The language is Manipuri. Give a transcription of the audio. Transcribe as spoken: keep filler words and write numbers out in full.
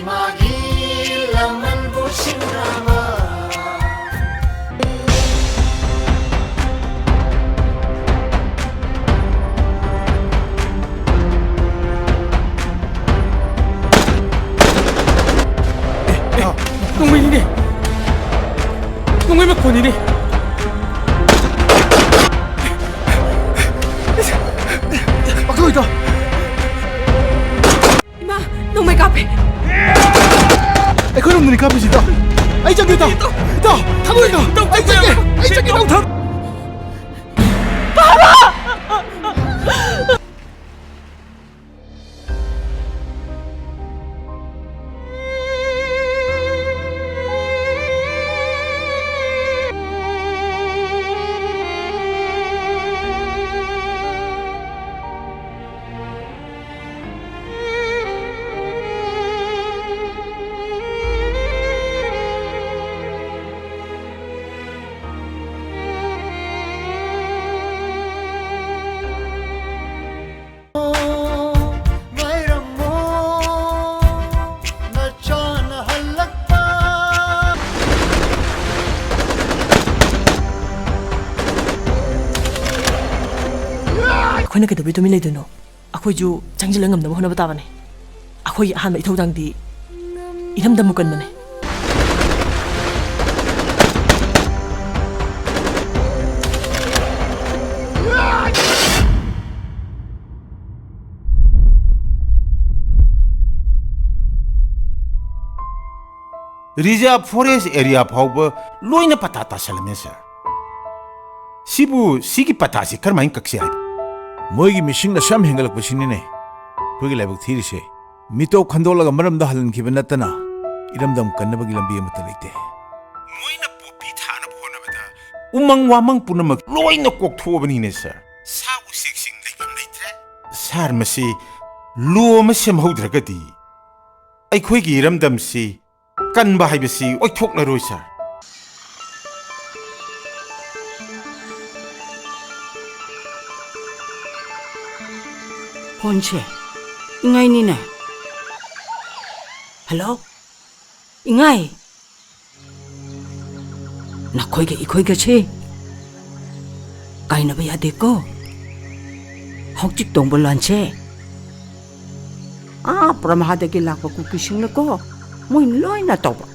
ꯃꯥꯒꯤ ꯂꯃꯟꯕꯨ ꯁꯤꯡꯅꯕ꯫ ꯅꯣꯡꯃꯩꯅꯤꯅꯦ꯫ ꯅꯣꯡꯃꯩ ꯃꯈꯣꯟꯅꯤꯅꯦ꯫ ꯄꯥꯈꯠꯂꯣꯏꯗ꯫ ꯏꯃꯥ, ꯅꯣꯡꯃꯩ ꯀꯥꯞꯄꯦ꯫ ꯑꯩꯈꯣꯏꯔꯣꯝꯗꯅꯤ ꯀꯥꯞꯄꯤꯁꯤ, ꯏꯇꯥꯎ꯫ ꯑꯩ ꯆꯪꯒꯦ, ꯏꯇꯥꯎ꯫ ꯏꯇꯥꯎ, ꯊꯝꯃꯣ, ꯏꯇꯥꯎ꯫ ꯑꯩ ꯆꯪꯒꯦ, ꯑꯩ ꯆꯪꯒꯦ, ꯏꯇꯥꯎ꯫ ꯉꯥꯏꯔꯝꯃꯣ, ꯅꯆꯥꯅ ꯍꯜꯂꯛꯄ꯫ ꯑꯩꯈꯣꯏꯅ ꯀꯩꯗꯧꯕꯩ ꯇꯨꯃꯤꯟ ꯂꯩꯗꯣꯏꯅꯣ? ꯑꯩꯈꯣꯏꯁꯨ ꯆꯪꯁꯤꯜꯂ ꯉꯝꯅꯕ ꯍꯣꯠꯅꯕ ꯇꯥꯕꯅꯦ꯫ ꯑꯩꯈꯣꯏꯒꯤ ꯑꯍꯥꯟꯕ ꯏꯊꯧꯗꯥꯡꯗꯤ ꯏꯔꯝꯗꯝꯕꯨ ꯀꯟꯕꯅꯦ꯫ Reserve forest area ꯐꯥꯎꯕ ꯂꯣꯏꯅ ꯄꯇꯥ ꯇꯥꯁꯜꯂꯝꯃꯦ, ꯁꯥꯔ꯫ ꯁꯤꯕꯨ, ꯁꯤꯒꯤ ꯄꯇꯥꯁꯤ ꯀꯔꯝꯍꯥꯏꯅ ꯀꯛꯁꯤ ꯍꯥꯏꯕ? ꯃꯣꯏꯒꯤ ꯃꯤꯁꯤꯡ ꯑꯁꯨꯛ ꯌꯥꯝ ꯍꯦꯟꯒꯠꯂꯛꯄꯁꯤꯅꯤꯅꯦ ꯑꯩꯈꯣꯏꯒꯤ ꯂꯥꯏꯕꯛ ꯊꯤꯔꯤꯁꯦ꯫ ꯃꯤꯇꯣꯞ ꯈꯟꯗꯣꯛꯂꯒ ꯃꯔꯝꯗ ꯍꯜꯍꯟꯈꯤꯕ ꯅꯠꯇꯅ ꯏꯔꯝꯗꯝ ꯀꯟꯅꯕꯒꯤ ꯂꯝꯕꯤ ꯑꯃꯠꯇ ꯂꯩꯇꯦ꯫ ꯃꯣꯏꯅ ꯄꯣꯄꯤ ꯊꯥꯅꯕ ꯍꯣꯠꯅꯕꯗ ꯎꯃꯪ ꯋꯥꯃꯪ ꯄꯨꯝꯅꯃꯛ ꯂꯣꯏꯅ ꯀꯣꯛꯊꯣꯛꯑꯕꯅꯤꯅꯦ, ꯁꯥꯔ꯫ ꯁꯥ ꯎꯆꯦꯛꯁꯤꯡ ꯂꯩꯐꯝ ꯂꯩꯇ꯭ꯔꯦ꯫ ꯁꯥꯔ, ꯃꯁꯤ ꯂꯣ ꯑꯃ ꯁꯦꯝꯍꯧꯗ꯭ꯔꯒꯗꯤ ꯑꯩꯈꯣꯏꯒꯤ ꯏꯔꯝꯗꯝꯁꯤ ꯀꯟꯕ ꯍꯥꯏꯕꯁꯤ ꯑꯣꯏꯊꯣꯛꯂꯔꯣꯏ, ꯁꯥꯔ꯫ ꯐꯣꯟꯁꯦ ꯏꯉꯥꯏꯅꯤꯅꯦ꯫ ꯍꯜꯂꯣ, ꯏꯉꯥꯏ꯫ ꯅꯈꯣꯏꯒ ꯑꯩꯈꯣꯏꯒꯁꯦ ꯀꯥꯏꯅꯕ ꯌꯥꯗꯦꯀꯣ꯫ ꯍꯧꯖꯤꯛ ꯇꯧꯕ ꯂꯥꯟꯁꯦ, ꯑꯥ ꯕ꯭ꯔꯍ꯭ꯃꯥꯗꯒꯤ ꯂꯥꯛꯄ ꯀꯨꯀꯤꯁꯤꯡꯅꯀꯣ, ꯃꯣꯏ ꯂꯣꯏꯅ ꯇꯧꯕ꯫